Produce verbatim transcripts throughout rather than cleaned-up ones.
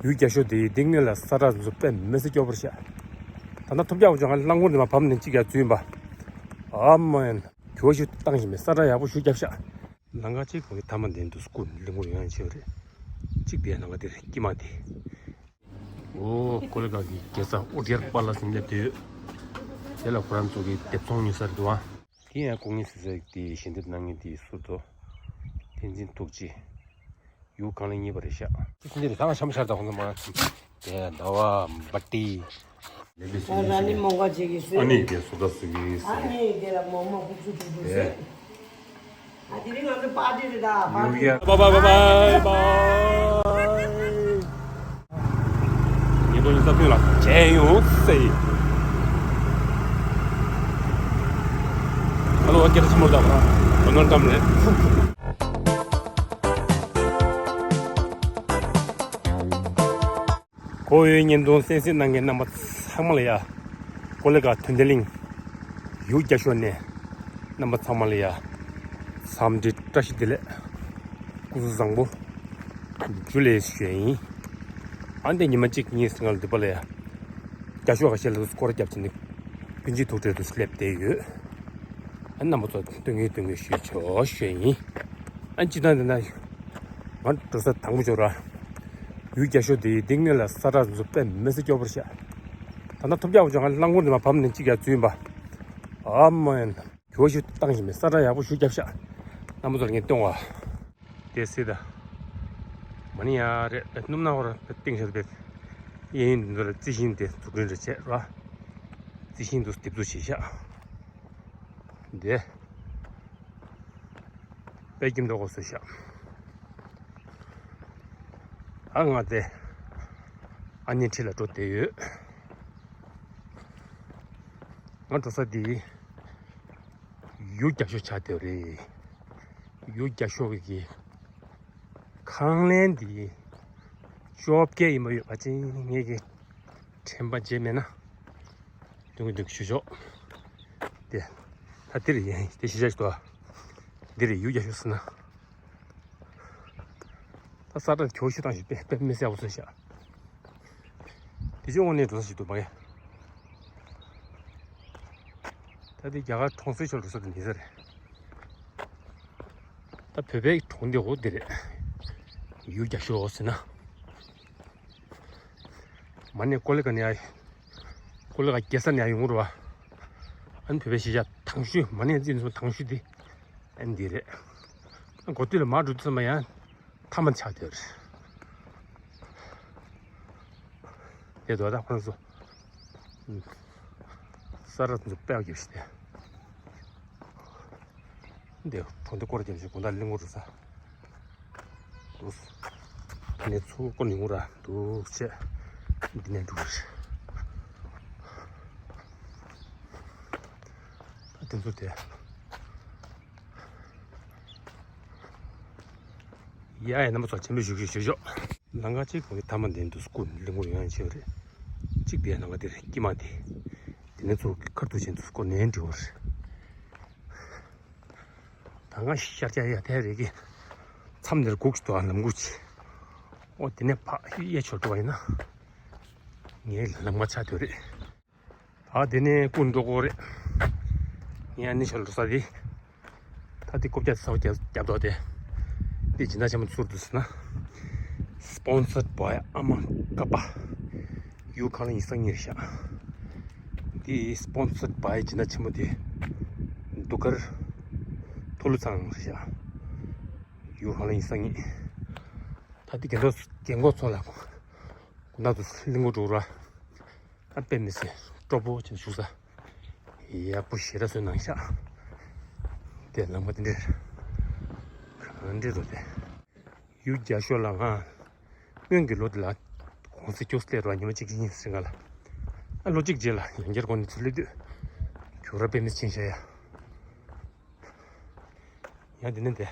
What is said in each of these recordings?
ཡུལ་རྒྱ་ཤོག་དེའི་སྟེང་ངོས་ལ་ས་ཁྲ་ཚོ་དཔེ་མི་སྲིད་སྐྱོ་པོར་ཤག་ད་ལྟ་ཐུབ་རྒྱག་འོ་ཅོག་ང་རླངས་འཁོར་འདི་མ་བབས་ནས་གཅིག་ཡར་འཛུལ་ཡིན་པ། ཨ་མ་ཡན། གྱོ་ཞིག་བཏང་བཞིན་པའི་ས་ཁྲ་ཡག་པོ་ཞིག་བརྒྱབ་ཤག་ལམ་ཁ་གཅིག་གོང་གི་ཐ་མ་འདི་འདུག་སྐུ་གླིང་བུ་ཡོང་ཡང་ཆེ་བ་རེད། གཅིག་དེ་ལམ་ཁ་དེ་རེད། དཀྱིལ་མ་དེ། ཨོ་ཀོ་ལི་ག་གི་རྒྱལ་ས་ཨུ་ཌི་ཡར་པཱ་ལ་ཟེར་མཁན་དེ་ཡོད། དེ་ལ་ཁོ་རང་ཚོ་གི་སྡེབ་ཚོང་ཉོ་ས་རེད་འདུག་ཨ། དེ་ཡང་སྐུ་ངལ་སེལ་ས་དེ་ཞལ་འདེབས་གནང་མཁན་དེ་ཟུར་དུ་བསྟན་འཛིན་ཐུགས་རྗེ། ཡུལ་གང་ལ་རྙེད་པ་རེད་ཤག་ཅི་འདི་རེད། ད་ང་ཤམ་ཤར་དང་ཁོང་ཚོ་མ་དེ་ཟླ་བ་འབའ་ཏི། ད་ར་ནི་མོང་ག་ཅིག་གིས་ཨ་ནི་དེ་སུ་ད་སུ་གིས་ཨ་ནི་དེ་ལ་མོག་མོག་ཁུག་ཁུག་ཁུག་ཁུག་ཟེར། ཨ་དེ་རིང་ང་ཚོ་པར་ཊི་རེད་ད། པར་ཊི། Bye bye bye bye bye. ཉིན་ཐོ་ཉིན་ས་ཕུད་ལ་མཇལ་ཡོང་སེ། ཧ་ལོ་སྐད་ཆ་ཆེན་པོ་བཏང་བ་ད་ནོར་འགྲམ་རེད། གོ་ཡོད་བརྙན་ཐུང་གསན་གཟིགས་གནང་མཁན་རྣམ་པ་ཚང་མ་ལ་ཡ། ཀོ་ལི་ག་ཐོན་ལྡན་གླིང་། ཡུལ་རྒྱ་ཤོག་ནས་རྣམ་པ་ཚང་མ་ལ་ཡ། འཚམས་འདྲི་བཀྲ་ཤིས་བདེ་ལེགས། སྐུ་གཟུགས་བཟང་པོ། ཇུ་ལེ་ཞུ་ཡ་ཡིན། ཨ་འདི་ཉི་མ་གཅིག་གཉིས་སྔ་ལ་འདི་པ་ལ་ཡ། རྒྱ་ཤོག་ཁ་ཤས་ལ་སྐོར་རྒྱབ་ཕྱིན་ནས་སྤུན་མཆེད་ཐུག་འཕྲད་དུ་སླེབས་བསྡད་ཡོད། ཨ་རྣམ་པ་ཚོ་སྟོན་གི་སྟོན་གི་ཞུས་ཆོག་ཞུ་ཡ་ཡིན། ཨ་སྤྱི་བཏང་འདི་ན། ང་འགྲོ་ས་དང་པོ་ཅོག་ར། ཡུལ་རྒྱ་ཤོག་དེའི་སྟེང་ངོས་ལ་ས་ཁྲ་ཚོ་དཔེ་མི་སྲིད་སྐྱོ་པོར་ཤག་ད་ལྟ་ཐུབ་རྒྱག་འོ་ཅོག་ང་རླངས་འཁོར་འདི་མ་བབས་ནས་གཅིག་ཡར་འཛུལ་ཡིན་པ། ཨ་མ་ཡན། གྱོ་ཞིག་བཏང་བཞིན་པའི་ས་ཁྲ་ཡག་པོ་ཞིག་བརྒྱབ་ཤག་རྣམ་པ་ཚོར་ངས་སྟོན་བ། དེ་སྲིད་ད། མ་ཎི་ཡ་རེད། སྣུམ་སྣ་བར་བཏིང་བཞག་པའི་གཡས་གཡོན་འདི་ཚོ་ལ་རྩི་ཤིང་དེ་འཛུགས་སྐྲུན་རེ་བྱས་ར། རྩི་ཤིང་དུ་འདེབས་འཛུགས་བྱས་ཤག་དེ། དཔལ་ཁྱིམ་ལྡོག་གོ་སོ་ཤག་ཨ་ང་དེ། ཨ་ནེ་ཁྲིད་ལ་འགྲོ་བསྡད་ཡོད། ང་འགྲོ་ས་དེ། ཡུལ་རྒྱ་ཤོག་ཆགས་བསྡད་རེད། ཡུལ་རྒྱ་ཤོག་གི་ཁང་ལན་དེ། བཅོ་བརྒྱད་ཡིན་པ་ཡོད་པ་ཅིན་ངེད་ཀྱི་དྲན་པ་བརྗེད་མེད་ན། དུང་གི་དུང་གི་ཞུ་ཆོག་དེ། ད་འདིར་ཡིན་དེ་གཞིས་ཆགས་ཤིག་འདུག་འདིར་ཡུལ་རྒྱ་ཤོག་ཟེར་ན། ད་ས་ཁྲ་གྱོ་ཤོག་བཏང་ཞིག་དཔེ་དཔེ་མི་སྲིད་པོ་བཟོས་ཤག་དེ་ཕྱོགས་ངོས་ནས་འགྲོ་ས་ཞིག་འདུག་མ་གི་ད་དེ་རྒྱ་གར་གྲོང་གསེབ་ཕྱོགས་འགྲོ་ས་དེ་མི་ཟེར། ད་བོད་པའི་གྲོང་སྡེ་འོ་དེ་རེད། ཡུལ་རྒྱ་ཤོག་ཟེར་ན། མ་ནས་ཀོ་ལི་ག་ནས་ཡ། ཀོ་ལི་ག་རྒྱལ་ས་ནས་ཡ་ཡོང་རུ་བ། ཨན་བོད་པའི་གཞིས་ཆགས་དང་ཤོས་མ་ནས་འཛིན་སོང་དང་ཤོས་དེ། ཨན་འདི་རེད། གོ་ཐོས་ལ་མར་འགྲོ་དུས་ཙམ་པ་ཡང་མཐའ་མ་ཆགས་དེར། དེ་དོ་ད་ཁོང་ཚོ། ས་ར་ཚོ་དཔལ་རྒྱབ་ཤི་དེ། འདི་གྲོང་སྡེ་སྐོར་རྒྱབ་ཤི་དགོང་དག་གླིང་བུ་རུ་ས། འདུག་ནས་ཚུར་ཀོ་ནི་ངུ་ར་འདུག་བྱས། འདི་ནས་འགྲོ་གི་རེད། ད་དེ་ཚོ་དེ། ཡ་ཡ་རྣམ་པ་ཚོ་ཆེན་པོ་བཞུགས་བཞུགས་བཞུགས་ཞོག་ལམ་ཁ་གཅིག་གོང་གི་ཐ་མ་འདི་འདུག་སྐུ་གླིང་བུ་ཡང་ཆེ་བ་རེད། གཅིག་དེ་ནང་ག་དེ་རེད་དཀྱིལ་མ་དེ། དེ་ནས་ཚུར་ཁར་ཐུག་ཆེན་འདུག་སྐུ་ནན་འདྲི་བ་རེད། ད་ང་ཤར་རྒྱག་ཡ་དེ་རེད་གི་མཚམས་འདིར་སྒུག་ཅིག་འདུག་ཨ་ལམ་སྒུག་ཅིག་ཨོ་དེ་ནས་ཕག་གཡས་ཕྱོགས་འགྲོ་བ་ཡིན་ན། ངའི་ལམ་ཁ་ཆགས་སྡོད་རེད། ད་དེ་ནས་སྐུ་འགྲོ་གོ་རེད། ངས་ཨ་ནི་ཤོར་འགྲོ་ས་དེ། ད་དེ་རྐུབ་བཀྱག་ཚ་བོ་རྒྱབ་རྒྱབ་འདུག་དེ། དེ་སྦྱིན་བདག་ཆེན་མོ་ཚུར་འདུག་ཟེར་ན། Sponsored by ཨ་མ་ཀ་པ། ཡུལ་གང་ལ་ཡིན་སང་ཉིན་རེད་ཤག་དེ་སི་པོན་སར་ཌི་བྷའི་སྦྱིན་བདག་ཆེན་མོ་དེ། གདུགས་དཀར། ཐུ་ལུ་ཚང་རེད་ཤག་ཡུལ་གང་ལ་ཡིན་སང་ཉིན། ད་དེ་རྒན་གོག་རྒན་གོག་ཚོ་ལ། དགོང་དག་ཏུ་གླིང་སྐོར་འགྲོ་ར། ཨ་དཔེ་མི་སྲིད་སྤྲོ་པོ་ཅན་བཞུགས་ས། ཡག་པོ་ཞེ་དྲག་བཟོས་གནང་ཤག་དེ་ལམ་ཁ་དེ་འདྲས། གང་འདྲས་འགྲོ་དེ། ཡུལ་རྒྱ་ཤོག་ལ་ང་། སྔོན་གྱི་ལོ་དེ་ལ་གོང་ས་སྐྱོ་སླེབས་རོགས་ཉི་མ་གཅིག་གཉིས་ཟིན་ག་ལ། ཨ་ལོ་གཅིག་རྗེས་ལ་ཡང་བསྐྱར་དགོངས་ནས་ཚུར་སླེབས་དུས་གུ་ར་དཔེ་མི་ཕྱིན་ཤ་ཡ། ཡང་འདི་ནས་འདི་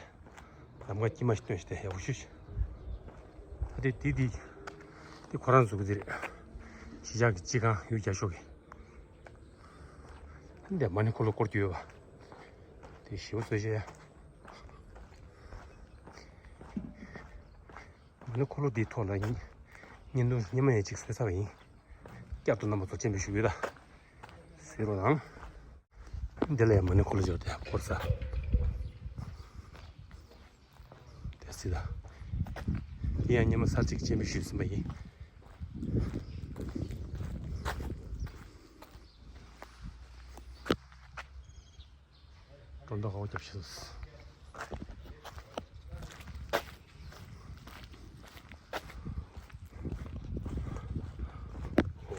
ལམ་ཁ་དཀྱིལ་མ་ཞིག་སྟོན་ཞིག་དེ་ཡག་པོ་ཞུ་ཞིག་ད་དེ་དེ་དེ་དེ་ཁོ་རང་བཟོ་གི་དེ་རེད། གཞིས་ཆགས་ཀྱི་སྤྱི་ཁང་ཡུལ་རྒྱ་ཤོག་གི་འདི་མ་ཎི་འཁོར་ལོ་སྐོར་གྱི་ཡོད་པ། དེ་ཞེ་པོ་བཟོས་ཤ་ཡ། མ་ཎི་འཁོར་ལོ་འདིའི་ཐོག་ལ་ཡིན། བརྙན་ཐུང་སྙེ་མ་ཡང་གཅིག་བཟོས་ཚར་བ་ཡིན། བསྐྱར་དུ་རྣམ་པ་ཚོ་སྤྱན་འབུལ་ཞུ་གི་ཡོད་ད། གཟིགས་རོགས་གནང་། འདི་ལ་ཡང་མ་ཎི་འཁོར་ལོ་སྦྱོར་ཏེ་འཁོར་ས། དེ་སྲིད་ད། འདི་ཡང་སྙེ་མ་ཚར་གཅིག་སྤྱན་འབུལ་ཞུས་ཟིན་པ་ཡིན། སྒྲོ་འདོགས་ཧ་གོ་རྒྱབ་ཤོག།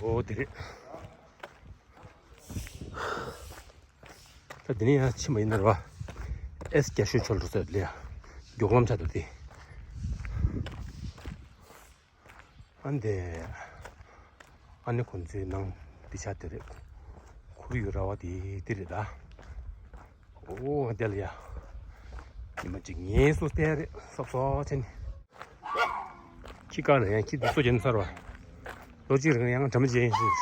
ཨོ་དེ་རེད། ད་དེ་ནས་ཡང་ཕྱིན་པ་ཡིན་ན་རེད་བ། ཨེས་རྒྱ་ཤོད་ཆོལ་འགྲོ་ས་ལ་ཡ། མགྱོགས་ལམ་ཆགས་འདུག་སྟེ། ཨ་འདས། ཨ་ནི་ཁོང་ཚོའི་ནང་འདི་ཆ་དེ་རེད། ཁོར་ཡུག་ར་བ་དེ་འདི་རེད་ད། ཨོ་འདི་ལ་ཡ། ཉི་མ་གཅིག་ངལ་གསོ་བསྡད་རེད་སོབ་སོབ་བྱས་ནས། ཁྱི་བཀག་ན་ཡང་ཁྱི་འདི་གསོ་བྱས་ནས་ཚར་བ། ལོ་གཅིག་རིང་ཡང་དྲི་མ་བརྗེ་ཡིན་ཞུ།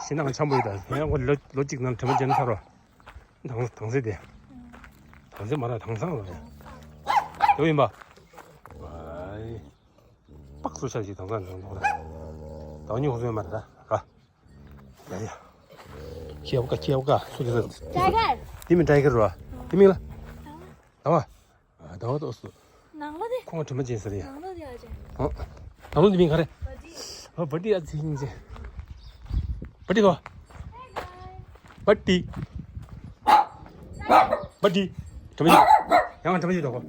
ཞེ་ནང་འཆམ་པོ་ཡོད་ད་ཡང་ཁོ་ལོ་ལོ་གཅིག་ནང་དྲི་མ་བརྗེ་ནས་ཚར་བ། དང་དང་སེ་དེ། དང་སེ་མ་ར་དྭངས་སང་རེད། དེ་ཡིན་པ། ཨའི། པགས་སུ་ཤ་ཞིག་དྭངས་སང་དང་དང་རེད། དང་ཉུང་སོས་མ་རེད་ད་ར། ཡ་ཡ། ཁྱེའུ་ཀ་ཁྱེའུ་ཀ་སུ་དེ་ཟེར། ཊའི་གར། དེ་མིན་ཊའི་གར་ར། དེ་མིན་ལ། ལ་བ། ཨ་ད་བ་ཏོ་སུ། ནང་ལོ་དེ། ཁོང་དྲི་མ་ཅན་ཟེར་ཡ། ནང་ལོ་དེ་ཨ་ཅེ། ཨོ། ནང་ལོ་དེ་མིང་ག་རེ། ཨོ་བ་ཏི་ཨ་ཙི་ཡིན་ཅེ། བ་ཏི་གོ། བ་ཏི། བ་ཏི། དྲི་མ་ཅན། ཡང་དྲི་མ་ཅན་དོ་གོ།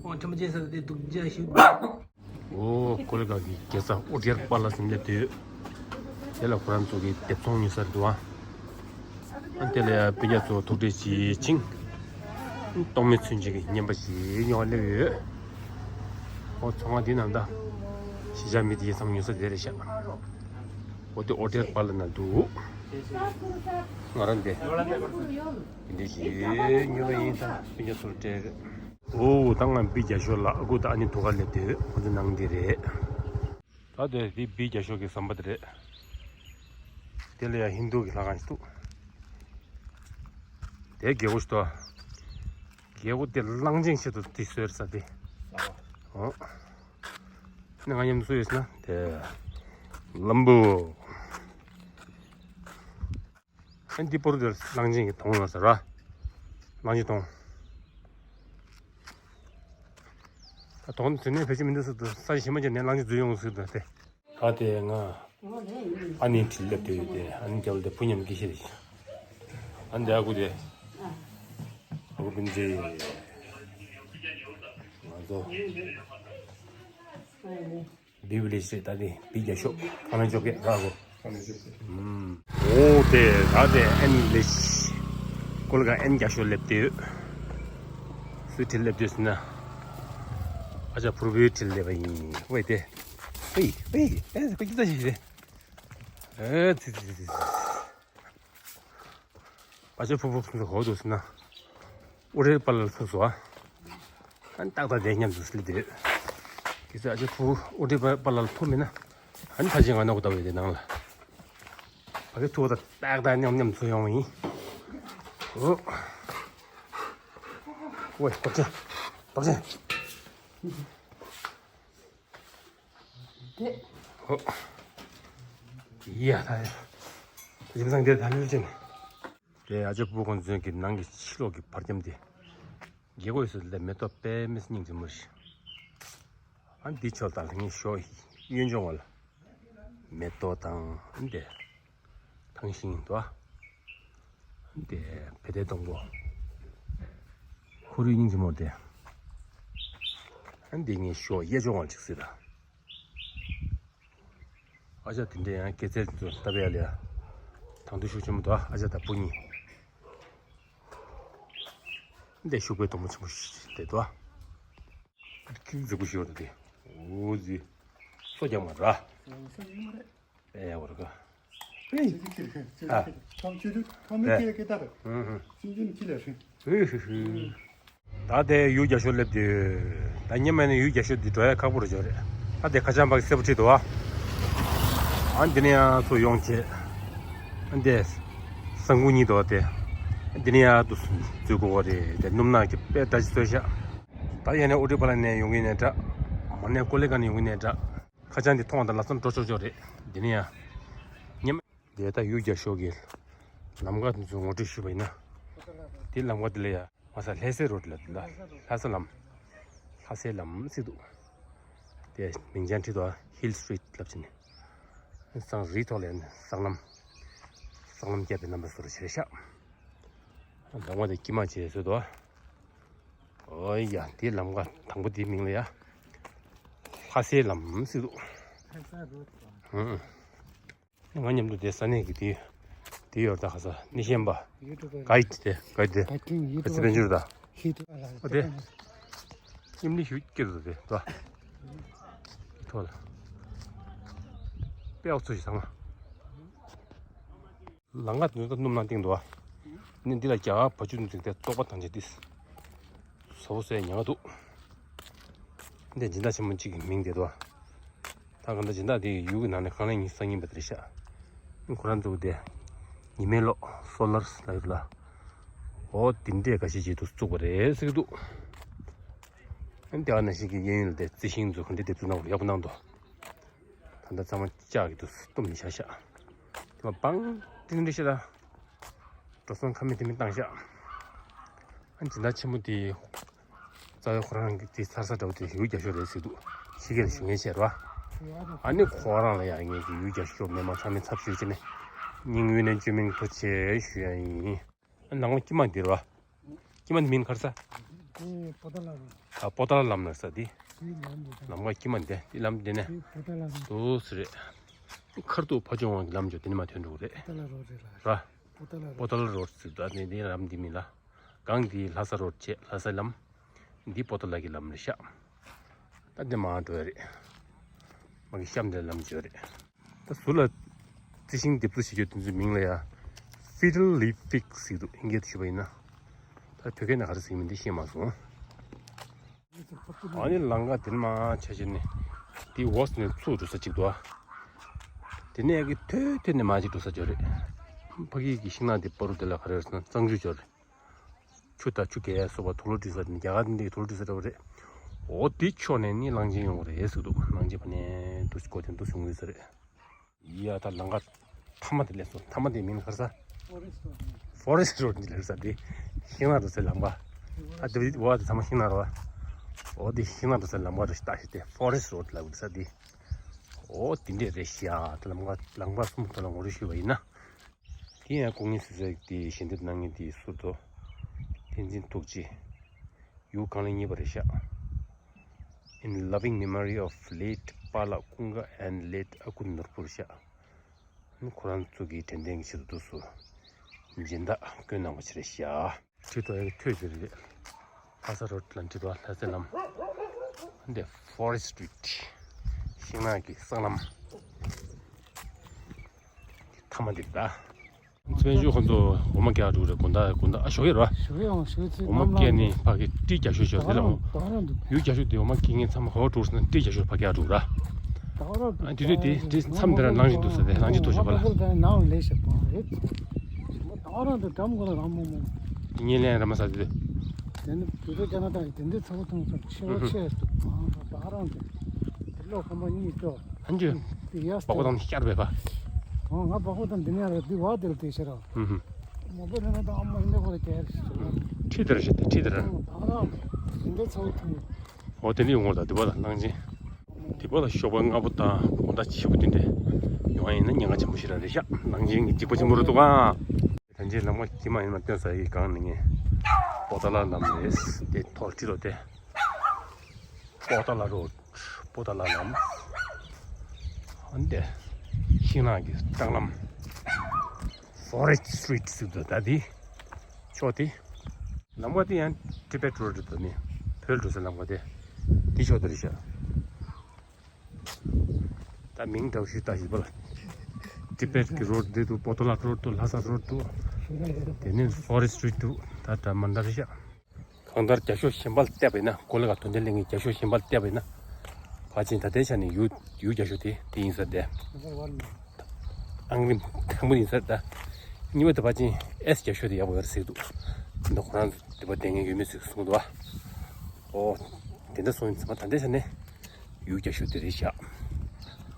ཁོང་དྲི་མ་ཅན་ཟེར་དེ་སྡུག་ཅག་ཞིག་ཨོ་ཀོ་ལི་གྷལ་གྱི་རྒྱལ་ས་ཨོ་ཌི་ཡར་པ་ལ་སི་ནས་སླེབས་དུས། དེ་ལ་ཁོ་རང་ཚོ་གི་དེབ་ཚོང་ཉོ་སར་འདུག་ཨ། ཨ་དེ་ལ་ཡ་སྤུན་ཀྱག་ཚོ་ཐུག་འཕྲད་བྱེད་ཅིང་། གཏོང་མི་ཚུན་ཆད་ཀྱི་རྔན་པ་ཞིག་ཉོ་བ་སླེབས་ཡོད། ཨོ་ཚོང་ཁང་འདི་ནང་ད། གཞིས་ཆགས་མི་དེ་ཚང་ཉོ་ས་དེ་རེད་ཤག་ཨོ་དེ་ཨོ་ཊེལ་པ་ལ་ན་འདུག་ང་རང་འདི། འདི་འདྲ་ཞིག་ཉོ་བ་ཡིན་ད་སྤུན་ཀྱག་ཚོར་སྤྲད་རེད། ཨོ་ད་ང་བི་རྒྱ་ཤོད་ལ་ཨ་ཁུ་ད་ཨ་ནི་ཐུག་ག་སླེབས་དུས་ཁོ་ཚོ་ནང་འདི་རེད། ད་དེ་དེ་བི་རྒྱ་ཤོད་ཀྱི་ཟམ་པ་དེ་རེད། དེ་ལ་ཡང་ཧིན་རྡུ་གི་ལྷ་ཁང་ཞིག་འདུག་དེ་རྒྱལ་པོ་ཞིག་འདུག་རྒྱལ་པོ་དེ་གླང་ཆེན་ཆེད་དུ་དེ་བཟོས་ས་དེ། ཨོ། ནི་ང་མཉམ་དུ་སུ་ཡོད་ཟེར་ན་དེ། ལམ་བུ། ཨ་འདི་པོ་རུ་དེར་གླང་ཆེན་གྱི་དོང་ལ་ཟེར་བ། གླང་ཆེན་དོང་། ད་དོང་དེ་ནས་ཕལ་ཆེར་མི་འདུག་ཟེར་དུས་ས་ཞིམ་མ་ཅན་ནས་གླང་ཆེན་འཛུལ་ཡོང་ཟེར་དུས་དེ། ད་དེ་ང་། ཨ་ནེ་དྲིན་ལབ་དེ་ཡོད་དེ་ཨ་ནེ་རྒྱབ་ལ་དེ་བུ་མཉམ་སྐྱེ་ཤེས་རེད། ཨ་འདི་ཨ་ཁུ་དེ། ཨ་ཁུ་སྤུན་མཆེད། ང་ཚོ། བི་བི་ལེ་ཤི་རེད་ད་དེ་བི་རྒྱ་ཤོད་ཁ་ན་ཅོ་ཀེ་ར་གོ། ཨོ་དེ་ད་དེ་ཨན་ལེ་ཤི། ཀོ་ལི་གྷལ་ཨན་རྒྱ་ཤོད་སླེབས་དེ་ཡོད། སུའི་དྲིན་སླེབས་དུས་ཟེར་ན། ཨ་ཅག་ཕུར་བུའི་དྲིན་སླེབས་པ་ཡིན་ཝེ་དེ། ཝེ་ཝེ་ཨེ་ཁོ་ཅི་ལྟ་ཞིག་རེད། ཨེ་ཙི་ཙི་ཙི་ཙི། ཨ་ཅག་ཕུར་བུ་ཁོང་ཚོ་ག་པར་འདུག་ཟེར་ན། ཨོ་རེད་པཱ་ལགས་ལ་ཐུག་སོང་ཨ། ཨ་ནི་ཏག་ཏག་དེ་མཉམ་དུ་སླེབས་དེ། དེ་ཚོ་ཨ་ཅག་ཕུར་བུ་ཨོ་རེད་པཱ་ལགས་ལ་ཐུག་མེད་ན། ཨ་ནི་ཕལ་ཆེར་ང་ནོར་གི་ལྟ་བུ་ཡོད་དེ་ནང་ལ། ཨ་ཅག་ཐུག་ད་ཏག་ཏག་མཉམ་མཉམ་ཚུར་ཡོང་བ་ཡིན། ཨོ། ཝེ་རྟོགས་ཆེན། རྟོགས་ཆེན། ཧོ། ཡ་ད་ཡ། ཡིན་སང་དེར་ད་ལོས་ཅན། དེ་ཨ་ཅག་ཕུར་བུ་ཁོང་ཚོའི་གི་ནང་གི་ཕྱི་ལོགས་ཀྱི་བར་ཁྱམས་དེ། རྒྱལ་སྒོ་ཡོད་ས་ལས་མེ་ཏོག་དཔེ་མི་སྙིང་རྗེ་མོ་ཞིག་ཨ་འདི་ཆོལ་དང་ངའི་ཞོ་གཡོན་ལྗོངས་བ་ལ། མེ་ཏོག་དང་འདི། ཐང་ཤིང་དོ། འདི་བེ་ཏའི་སྡོང་པོ། ཁོར་ཡུག་སྙིང་རྗེ་མོ་དེ། འདི་ངའི་ཞོ་གཡས་ལྗོངས་བ་ཅིག་སྲིད་ད། ཨ་ཅག་དེ་འདྲའི་ཡང་སྐྱེད་ཚལ་ཚོ་ལྟ་བའི་ཡ་ལ་ཡ། དང་དུ་ཤུགས་ཆེན་པོ་འདུག་ཨ་ཅག་དང་བུ་གཉིས། འདི་ཤུག་པའི་སྡོང་པོ་ཆེན་པོ་ཞིག་དེ་འདུག་ཨ། ཁྱི་མཛེས་པོ་ཞིག་ཡོད་དེ། འུ་ཟི། སོ་རྒྱག་མ་ར། ཨེ་བར་ག་ཨེ། ཁམ་ཆུ་ཁམ་མི་ཁྱེར་ཁྱེར་ད་ར། ཧུ་ཧུ། ཆུན་ཆུན་ཁྱི་ལ་ཧྲི། ཧུ་ཧུ་ཧུ། ད་དེ་ཡུལ་རྒྱ་ཤོད་སླེབས་དུས། ད་ཉི་མ་ནས་ཡུལ་རྒྱ་ཤོད་འདི་འགྲོ་ཡ་ཁག་པོ་རུ་འཇོག་རེད། ད་དེ་ཁ་བྱང་པ་གི་སེར་པོ་ཁྲིད་འདུག་ཨ། ཨ་འདི་ནས་ཡང་ཚུར་ཡོང་བྱས། ཨ་འདི། ས་འགུ་གཉིས་འདུག་ཨ་དེ། ཨ་འདི་ནས་ཡང་དུ་འཛུལ་དགོས་པ་རེད་དེ་སྣུམ་ནག་གི་དཔེ་འདྲ་ཞིག་བཟོས་ཤག་ད་ཡ་ནས་ཨོ་ཏི་པ་ལ་ནས་ཡོང་གི་ནས་འདྲ། མ་ ཨ་ནི་ཀོ་ལེ་ག་ནས་ཡོང་གི་ནས་འདྲ། ཁ་བྱང་འདི་མཐོང་བ་དང་ལམ་སང་འགྲོ་ཆོག་ཆོག་རེད། འདི་ནས་ཡང་། ཉི་མ། འདི་ད་ཡུལ་རྒྱ་ཤོག་གི་ལམ་ཁ་འདི་ཚོ་ངོ་སྤྲོད་ཞུས་པ་ཡིན་ན། འདི་ལམ་ཁ་འདི་ལ་ཡ་མ་ས་ལྷ་སའི་རོ་ཌི་ལ་འདི་ལ་ལྷ་ས་ལམ། ལྷ་སའི་ལམ་ཟེར་འདུག་དེ་མིང་ཅན་ཁྲིད་དོ་Hill Street ལབ་ཕྱིན་ནས། སང་རི་ཐོག་ལ་ཡ་ནི་སྲང་ལམ། སྲང་ལམ་བརྒྱབ་པའི་རྣམ་པ་བཟོ་རུ་བྱས་ཤག་ལམ་ཁ་དེ་དཀྱིལ་མ་བྱས་བཟོས་དོ། ཨོ་ཡ་དེ་ལམ་ཁ་དང་པོ་དེའི་མིང་ལ་ཡ། ལྷ་སའི་ལམ་ཟེར་འདུག་ལྷ་ས་རོ་ཌི། ང་མཉམ་དུ་དེ་ས་གནས་ཀྱི་དེ་དེ་ཡོད་ད་ཁ་ས་ནི་ཤན་པ། ཡུ་ཊུབ་པ། གའིཌ་དེ་གའིཌ་དེ། ཨ་ཙི་དཔལ་འབྱོར་ད། ཧི་ཏུ་ཨ་ལ་ཨོ་དེ། མཉམ་ནི་ཞུ་སྐྱེ་རུ་དེ་ད། ཐོ་ལ། དཔེ་ཨོ་ཚོ་ཞིག་ཚང་མ། ལམ་ཁ་དེ་ཚོ་སྣུམ་ནང་བཏིང་འདུག་ཨ། ནི་འདི་ལ་རྒྱ་གར་བ་ཕྱུགས་འཛིན་དེ་བཙོག་པ་ཐང་ཆད་དིས། བཟོ་བོ་ཟས་ཉག་འདུག་འདི་སྦྱིན་བདག་ཆེན་མོ་གཅིག་གི་མིང་དེ་འདུག་ཨ། ད་གང་ལྟར་སྦྱིན་བདག་དེ་ཡུལ་གྱི་ནང་ནས་ཁང་ལས་གཉིས་གསར་རྙིང་པ་དེ་རེད་ཤག་ཁོ་རང་ཚོ་དེ་ཉི་མའི་གློག་སོ་ལར་ལ་ཡོད་ལ། འོ་དེ་འདྲས་འགའ་ཤས་ཅིག་ཏུ་བཙུགས་པ་རེད་ཟེར་གྱི་འདུག་ཨ་ནི་དེ་བ་ན་ཞིག་གི་གཡས་གཡོན་ལ་དེ་རྩི་ཤིང་ཚོ་ག་འདྲས་དེབ་ཚོ་གནང་བ་ཡག་པོ་གནང་འདུག་ད་ལྟ་ཚང་མ་ལྕགས་ཀྱི་འདུག་སྟོམ་ནས་བཞག་ཤག་དེ་མ་བང་ཏིང་འདྲ་ཤག་ད། འགྲོ་སོང་ཁ་མེད་དེ་མི་བཏང་ཤག་ཨ་ནི་སྦྱིན་བདག་ཆེན་མོ་དེ། རྩ་བའི་ཁོ་རང་གི་དེ་ཚར་ས་འདྲ་བོ་དེ་ཡུལ་རྒྱ་ཤོག་རེད་ཟེར་འདུག་ཕྱི་རྒྱལ་ཞུ་མཁན་བྱས་རོ། ཨ་ནི་ཁོ་རང་ལ་ཡང་ངས་ཀྱི་ཡུལ་རྒྱ་ཤོག་མི་མང་ཚང་མའི་ཚབ་ཞུས་བྱས་ནས་སྙིང་དབུས་ནས་བཅོས་མིན་ཐུགས་རྗེ་ཆེ་ཞུ་ཡ་ཡིན། ཨ་ནང་ལ་དཀྱིལ་མ་འདི་རོ། དཀྱིལ་མ་འདི་མིང་ག་རེ་ཟེར། དེ་པོ་ཏ་ལ་རོ། ཨ་པོ་ཏ་ལ་ལམ་ལ་ཟེར་འདི། དེ་ལམ་འདི་དང་། ལམ་ཁ་དཀྱིལ་མ་འདི་འདི་ལམ་འདི་ནས། དེ་པོ་ཏ་ལ་རོ། འདུག་སེ་རེད། ཁར་ཐུག་ཕ་ཆུང་བ་གི་ལམ་ཅོ་དེ་ནས་མ་ཐོན་འགྲོ་གི་རེད། པོ་ཏ་ལ་རོ་རེད་ལ། ར། པོ་ཏ་ལ་རོ། པོ་ཏ་ལ་རོ་ཟེར་ད་ནི་འདི་ལམ་འདི་མིན་ལ། གང་འདི་ལྷ་ས་རོ་བྱས་ལྷ་སའི་ལམ། འདི་པོ་ཏ་ལ་གི་ལམ་རེད་ཤག་ད་འདི་མར་འགྲོ་ཡ་རེད། མ་གི་གཤམ་འདི་ལམ་བརྗོད་རེད། ད་ཟུར་ལ་རྩི་ཤིང་འདེབས་གསོ་བྱེད་རྒྱུ་དེ་ཚོའི་མིང་ལ་ཡ། Fiddle Leaf Fig ཟེར་འདུག་ཨིན་སྐད་དུ་ཞུས་པ་ཡིན་ན། ད་བོད་སྐད་ནང་ག་རེ་ཟེར་གྱི་མིན་འདི་ཤེས་མ་སོང་། ཨ་ནི་ལམ་ཁ་དེ་ནས་མར་ཆ་བཞག་ནས་དེ་འོག་ནས་ཚུར་འགྲོ་ས་གཅིག་འདུག་ཨ། དེ་ནས་ཡ་གི་ཐོད་ཐོད་ནས་མར་ཅིག་འགྲོ་ས་ཅིག་རེད། ཕ་གི་གི་ཤིང་ནགས་དེ་བར་དུ་དེ་ལ་ག་རེ་རེད་ཟེར་ན་གཙང་ཆུ་ཅིག་རེད། ཆུ་དང་ཆུ་རྐྱལ་སོགས་པ་དུག་ལོག་སྒྲིལ་ས་དེ་ནི་རྒྱ་གར་འདི་དུག་ལོག་སྒྲིལ་ས་འདྲ་བོ་རེད། འོ་དེ་ཕྱོགས་ནས་ནི་གླང་ཆེན་ཡོང་གི་རེད་ཟེར་འདུག་གླང་ཆེན་ཕ་ནས་འདུག་སྒོ་དེ་འདུག་བྱུང་གི་ས་རེད། ཡ་ད་ལམ་ཁ་མཐའ་མ་དེ་སླེབས་སོང་། མཐའ་མ་དེ་མིང་ག་རེ་ཟེར། Forest Road འདི་ལ་ཟེར་དེ། ཤིང་ནགས་འགྲོ་སའི་ལམ་ཁ། ཨ་དེ་འོ་དེ་ཚང་མ་ཤིང་ནགས་རེད་བ། འོ་དེ་ཤིང་ནགས་འགྲོ་སའི་ལམ་ཁ་རེད་ཤག་ད་ཞིག་དེ་Forest Road ལབ་ཀྱི་ས་དེ། འོ་དེ་འདྲས་རེད་ཤག་ད་ལམ་ཁ་ལམ་ཁ་གསུམ་ཐོག་ལ་ངོ་སྤྲོད་ཞུས་པ་ཡིན་ན། དེ་ཡང་སྐུ་ངལ་གསོ་ས་དེ་ཞལ་འདེབས་གནང་མཁན་དེའི་ཟུར་དུ། བསྟན་འཛིན་ཐུགས་རྗེ། ཡུལ་གང་ལ་རྙེད་པ་རེད་ཤག In loving memory of late Pala Kunga and late Akunurpur ཤག་ཁོ་རང་ཚོ་གི་དྲན་རྟེན་གྱི་ཆེད་དུ་འདུག་སུ། སྦྱིན་བདག་བསྐོས་གནང་བ་ཞིག་རེད་ཤག་ཁྲིད་དོ་ཡང་ཐོས་ཟེར་རེད། ལྷ་ས་རོ་ཌི་ལ་ཁྲིད་དོ་ལྷ་སའི་ལམ། འདི་Forest Street ཤིང་ནགས་ཀྱི་སྲང་ལམ། མཐའ་མ་འདི་ད། སྤྱན་ཞུ་ཁོ་ཚོ་འོ་མ་སྐྱེལ་འགྲོ་རེད། དགོང་དག་དགོང་དག་ཨ་ཞོགས་ཀྱི་ར། ཞོགས་ཀྱི་ཨང་ཞོགས་ཚེ་འོ་མ་སྐྱེལ་ནས་ཕ་གི་ཏི་རྒྱ་ཤོད་ཤོད་དེ་ལ་འོ། ད་རང་འདུག་ཡུལ་རྒྱ་ཤོད་དེ་འོ་མ་སྐྱེལ་མཁན་ཚང་མ་ཧོ་འགྲོ་སོང་ན་ཏི་རྒྱ་ཤོད་ཕ་གི་ཨ་འགྲོ་ར། ད་རང་འདུག་ཨ་དེ་དུས་དེ་དེ་མཚམས་དེ་ར་ནང་བཞིན་འདུག་ས་དེ་ནང་བཞིན་ཐོག་ཞོགས་པ་ལ། ནང་ལས་ཞེས་པ་རེད། ད་རང་འདུག་འགྲམ་གོ་ལ་རང་མོ་མོ། དེ་ཉེ་ལན་ར་མ་ས་དེ། དེ་ནི་བོད་པའི་ཀ་ན་ཏང་གི་དེ་འདྲའི་ཚ་བོ་ཐོང་ཚོ་ཆེ་བ་ཆེ་འདུག་ད་རང་འདུག་དེ་ལོ་ཁོ་མ་གཉིས་ཀྱོ། ཨ་འཇུ། དེ་ཡ་སྟེ། སྤག་གོ་དང་ཤར་བས་པ། ཨོ་ང་སྤག་གོ་དང་འདི་ནས་རེད་འདི་བ་དེར་དེ་ཤེས་ར། ཧུམ་ཧུམ། མ་པོ་ནས་ན་ད་ཨ་མ་ཡིན་ན་ཁོ་རེ་གལ་ཧྲི་དར་ཤེས་དེ་ཁྲིད་དར། ད་རང་ཟིན་པའི་ཚ་བོ་ཐུང་། ཨོ་དེ་ནི་ཡོང་ངོར་ད་དེ་བ་ལ་གླང་ཆེན། དེ་བ་ལ་ཞོགས་པ་སྔ་པོ་དང་དགོང་དག་ཕྱི་པོ་དེ་འདྲས་ཡོང་བ་ཡིན་ན་ཉེན་ཁ་ཆེན་པོ་ཞིག་རང་རེད་ཤག་གླང་ཆེན་གྱི་འཇིགས་པ་ཆེན་པོ་རེད་འདུག་ག་ད་ཅི་ལམ་ཁ་དཀྱིལ་མ་ཡིན་ན་སྟོན་ས་ཡི་སྒང་ནས་ངས་པོ་ཏཱ་ལ་ལམ་རེད། དེ་ཐོག་ཁྲིད་རོགས་དེ། པོ་ཏཱ་ལ་རོ། པོ་ཏཱ་ལ་ལམ། ཨ་འདི། ཤིང་ནགས་ཀྱི་སྲང་ལམ། Forest Street ཟེར་འདུག་ད་འདི། ཕྱོགས་དེ། ལམ་ཁ་དེ་ཡང་Tibet Road རེད་འདུག་ནི། བོད་འགྲོ་སའི་ལམ་ཁ་དེ། འདི་ཕྱོགས་དེ་རེད་ཤག་ད་མིང་འདྲ་བོ་ཞིག་ལྟ་ཞིག་པ་ལ། Tibet གི་རོ་ཌི་འདི་འདུག་པོ་ཏཱ་ལ་རོ་ཌི་འདུག་ལྷ་ས་རོ་ཌི་འདུག་དེ་ནས་Forest Street འདུག་ད་འདྲ་མ་འདྲ་རེད་ཤག་གང་ལྟར་རྒྱ་ཤོག་གཞན་པ་ལ་བལྟས་པ་ཡིན་ན་གོ་ལ་ག་དོན་ལྡན་གླེང་གི་རྒྱ་ཤོག་གཞན་པ་ལ་བལྟས་པ་ཡིན་ན། ཕལ་ཆེར་ད་ལྟའི་ཆ་ནས་ཡུལ་ཡུལ་རྒྱ་ཤོག་དེ་དེ་ཡིན་ས་རེད། ཨང་རིམ་དང་པོ་ཡིན་ས་རེད་ད། གཉིས་པ་དེ་ཕལ་ཆེར་ཨེས་རྒྱ་ཤོག་དེ་ཡག་པོ་ཡོད་རེད་ཟེར་གི་འདུག་འདི་ཁོ་རང་ཚོ་དེ་པ་བསྡད་མཁན་ཡོད་མེད་ཟེར་གསུངས་འདུག་ཨ། ཨོ། དེ་འདྲ་སོང་ཡིན་ཙང་ད་ལྟའི་ཆ་ནས། ཡུལ་རྒྱ་ཤོག་དེ་རེད་བཞག་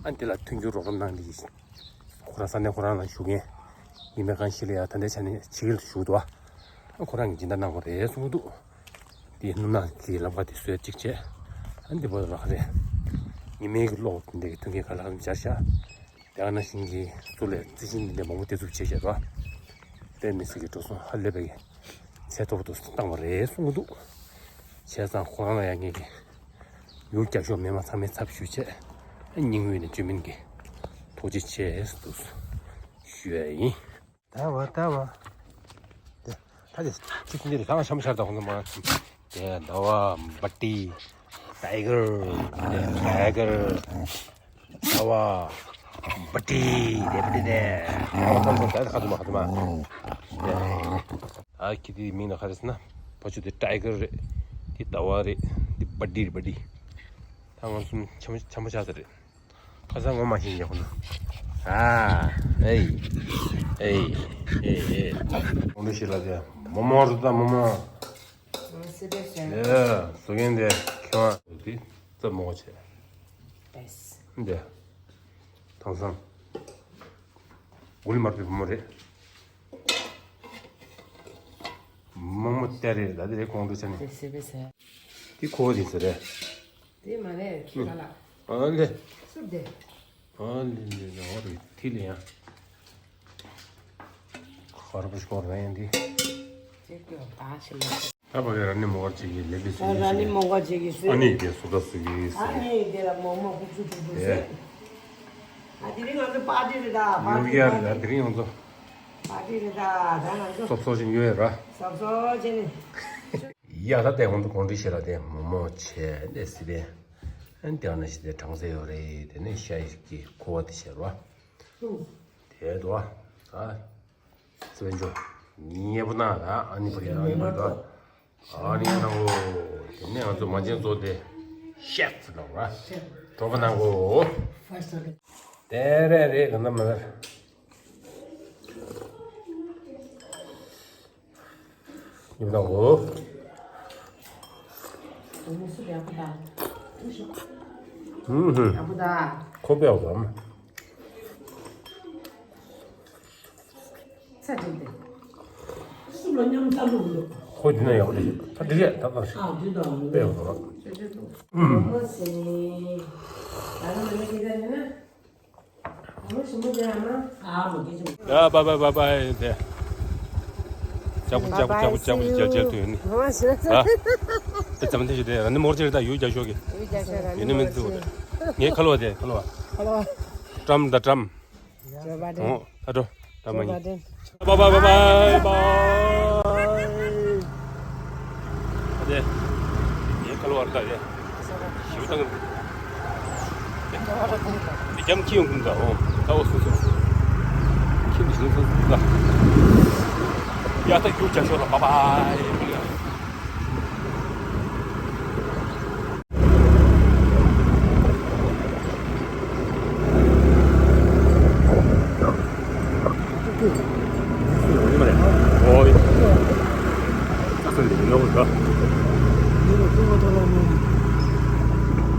ཨ་འདི་ལ་མཐུན་འགྱུར་རོགས་རམ་གནང་འདི་ཁོ་རང་ས་གནས་ཁོ་རང་ལ་བཞུགས་མཁན་ཡིན་མེད་གང་ཤེས་ལ་ཡ། ད་ལྟའི་ཆ་ནས་ཕྱི་རྒྱལ་དུ་བཞུགས་འདུག་ཨ་ཁོ་རང་གིས་སྦྱིན་བདག་གནང་དགོས་རེད་གསུང་གི་འདུག་དེ་སྣུམ་ནག་གི་ལམ་ཁ་དེ་བཟོས་གཅིག་བྱས། ཨ་འདི་བར་ལ་ཁ་རེད། ཉི་མའི་གི་གློག་དེ་འདྲའི་གི་མཐུན་རྐྱེན་ག་ལ་ག་ལ་སྦྱར་བཞག་དེ་ག་ནང་བཞིན་གྱི་གཙུག་ལག་རྩི་ཤིང་འདི་འདྲ་མང་པོ་འདེབས་འཛུགས་བྱས་བཞག་འདུག་དཔེ་མི་སྲིད་ཀྱི་འགྲོ་སོང་ཧ་ལས་པའི་ཚད་མཐོ་པོ་དུ་བཏང་བ་རེད་གསུང་གི་འདུག་བྱས་ཙང་ཁོ་རང་ལ་ཡང་ངེད་ཀྱི་ཡུལ་རྒྱ་ཤོག་མི་མང་ཚང་མའི་ཚབ་ཞུས་བྱས་སྙིང་དབུས་ནས་བཅོས་མིན་གྱི་ཐུགས་རྗེ་ཆེ་ཟེར་དུ་ཞུ་ཡ་ཡིན། ད་བ་ད་བ། དེ་ད་དེ་ཁྱི་ཁྱི་འདི་རེད། གང་ཤམ་ཤར་དང་ཧོང་མ། དེ་ཟླ་བ་འབའ་ཏི། ཊའི་གར། དེ་ཊའི་གར། ཟླ་བ་འབའ་ཏི། དེ་འབའ་ཏི་དེ། ཨ་ཁ་ཐུ་མ་ཁ་ཐུ་མ། དེ་ཨ་ཁྱི་དེའི་མིང་ལ་ག་རེ་ཟེར་ན། ཕ་ཆུ་དེ་ཊའི་གར་རེད། དེ་ཟླ་བ་རེད། དེ་འབའ་ཏི་རེད། འབའ་ཏི། ད་ང་གསུམ་འཆམ་འཆམ་པོ་ཆགས་ས་རེད། ཁ་སང་ངོ་མ་ཤེས་ཀྱི་ཁོ་ན། ཨ། ཨེ། ཨེ། ཨེ། ཨེ། ཁོང་ཁྲོ་ཞིག་ལ་དེ། མོ་མོ་རུ་ད་མོ་མོ། སི་པེ་ཤལ། ཨེ། བཟོ་མཁན་དེ་ཁྱོད། དེ་རྩབ་མོ་བྱས། ཨེས། འདི། དེང་སང་། གུ་ལི་མར་པའི་བུ་མོ་རེད། མོག་མོག་སྟེར་རེད་ད་དེ་རེད་ཁོང་ཁྲོ་ཆ་ནས། དེ་སི་པེ་ཤལ། དེ་ཁོ་དེ་ཟེར་རེད། དེ་མ་རེད་ཁྱོད་ལ། ཨ་ལེ། སུབ་དེ། ཨ་ལེ་ལེ་ལེ་ཨོ་རེད་ཐི་ལེ་ཡང་། ཁར་བུ་ཤོར་ར་ཡང་འདི། ཅེ་ཀྱོ་ད་ཤི་ལ། ད་བ་ག་ར་ནི་མོ་ག་ཅིག་གི་ལེ་བི་སི་ར་ནི་མོ་ག་ཅིག་གི་སི། ཨ་ནི་དེ་སུ་ད་སུ་གི་སི། ཨ་ནི་དེ་ལ་མོ་མོ་ཁུག་ཁུག་ཁུག་ཁུག་སི། ཨ་དེ་རིང་ང་ཚོ་པར་ཏི་རེད་ད་པར་ཏི། ཡོ་གི་ཡ་རེད་ད་དེ་རིང་ང་ཚོ། པར་ཏི་རེད་ད་ད་ང་ཚོ། སོབ་སོབ་ཅིག་ཡོད་ར། སོབ་སོབ་ཅིག་ནི། ཡ་ད་དེ་ཧོན་དུ་གོང་འདྲི་ཤེས་ར་དེ་མོ་མོ་ཆེ་དེ་སི་དེ། ཨན་དེ་ཨ་ན་ཞི་དེ་གྲང་ས་ཡོད་རེད་དེ་ནས་ཤ་ཡི་གི་ཁུ་བ་དེ་ཤེས་ར། དེ་དོ། ཨ། སི་བན་ཇོ། ཉེ་པོ་ན་ར་ཨ་ནི་པ་རེད་ཨ་ནི་པ་རེད། ཨ་ནི་ན་གོ། དེ་ནས་ང་ཚོ་མ་ཅན་ཚོ་དེ་ཤེབ་ལ་ར། གྲོགས་པོ་ན་གོ། དེ་རེད་རེད་ག་ན་མ་རེད། ཉིམ་དང་གོ། ཧུམ་ཧུམ། ཁོ་པའི་འོག་ལ། ཚ་དྲིན་ཏེ། སུ་ལ་མཉམ་ལྟ་ལུགས་ལུགས། ཁོ་འདི་ན་ཡག་པོ་རེད། ད་འགྲིག་ཡས་ད་ད། ཨ་འདི་དང་པའི་འོག་ལ། ཨུམ། ཨ་མ་སེ། ད་ལ་མ་ནི་ཁྱེད་ཀྱི་ན། ཨ་མ་ཞིམ་པོ་རེད་ཨ་མ། ཨ་མ་གི་ཞིམ། ཡ་བཱའི་བཱའི་བཱའི་བཱའི་དེ། ལྕགས་པོ་ལྕགས་པོ་ལྕགས་པོ་ལྕགས་པོ་ཞིག་མཇལ་མཇལ་ཐུབ་ཡོད་ནི། ཨ། དེ་ཙམ་དེ་ཞིག་དེ་ར་ནི་མོར་ཅེར་ད་ཡུལ་རྒྱ་ཤོག་གི། ཡུལ་རྒྱ་ཤོག་ར་ནི་ཡིན་ནི་མོར་མིན་ཅེར། ཚུགས་རེད། ངའི་ཁ་ལོ་བ་དེ་ཁ་ལོ་བ། ཁ་ལོ་བ། ཊམ་ད་ཊམ། ཇོ་བྷའི་ཌེན། ཨོ། ཨ་འགྲོ། ད་མ་ཉིན། ཇོ་བྷའི་ཌེན། བཱའི་བཱའི་བཱའི་བཱའི་བཱའི། ཨ་དེ། ངའི་ཁ་ལོ་བར་ད་དེ། ཞིབ་བཏང་གི་འདུག་མི་རྒྱམ་ཁྱི་ཡོང་གི་འདུག་ཨོ། ད་འོ་སོ་སོ། ཁྱི་མི་ཞིག་སོ་སོ་ད། ཡ་ད་རྒྱུག་བྱ་ཤོག་ད་བཱའི་བཱའི།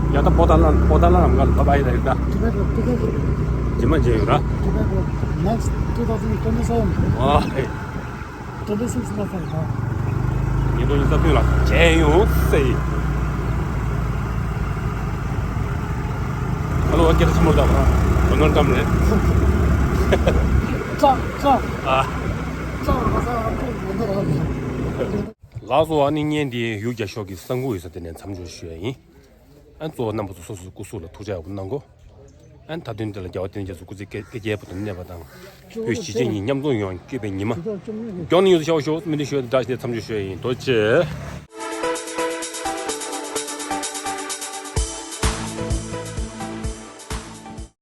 ཡ་ད་པོ་ཏཱ་ལ་པོ་ཏཱ་ལ་རམ་ག་ལ་བཱའི་བཱའི་ལ་ཡོད་ད། ཇི་མ་ཇི་ཡོད་ར། Next two thousand twenty-seven. ཨ་ཧེ། Twenty-six ལ་ཚར་ད། ཉིས་སྟོང་ཉི་ཤུ་རྩ་བདུན་ལ་མཇལ་ཡོང་ཟེར། ཧ་ལོ་སྐད་ཆ་ཆེན་མོ་བཏང་བ། གོ་ནོར་ཙམ་རེད། ཙག་ཙག་ཨ། ཙག་ལ་ས་ཨ་ཁུ་མོ་འདི་ར་ནི། ལགས་སོ། ཨ་ནི་བརྙན་འདི་ཡུལ་རྒྱ་ཤོག་གི་གསར་འགོད་ཡོད་ས་དེ་ནས་མཚམས་འཇོག་ཞུ་ཡ་ཡིན། ཨ་གཙོ་བོ་རྣམ་པ་ཚོ་སོ་སོའི་སྐུ་གཟུགས་ལ་ཐུགས་ཅག་ཡག་པོ་གནང་གོ། ཨ་མཐའ་དོན་དེ་ལ་རྒྱལ་བ་བསྟན་འཛིན་རྒྱ་མཚོ་སྐུ་ཚེ་བསྐལ་བསྐལ་བརྒྱའི་བར་དུ་གནས་པ་དང་། བོད་གཞིས་བྱེས་གཉིས་མཉམ་འཛོམས་ཡོང་བཀོད་པའི་ཉི་མ། མགྱོགས་ནས་ཡོང་དུ་ཤོག་ཤོག་སྨོན་འདུན་ཞུ་བའི་བཀྲ་ཤིས་བདེ་མཚམས་འཇོག་ཞུ་ཡ་ཡིན། ཐུགས་རྗེ་ཆེ།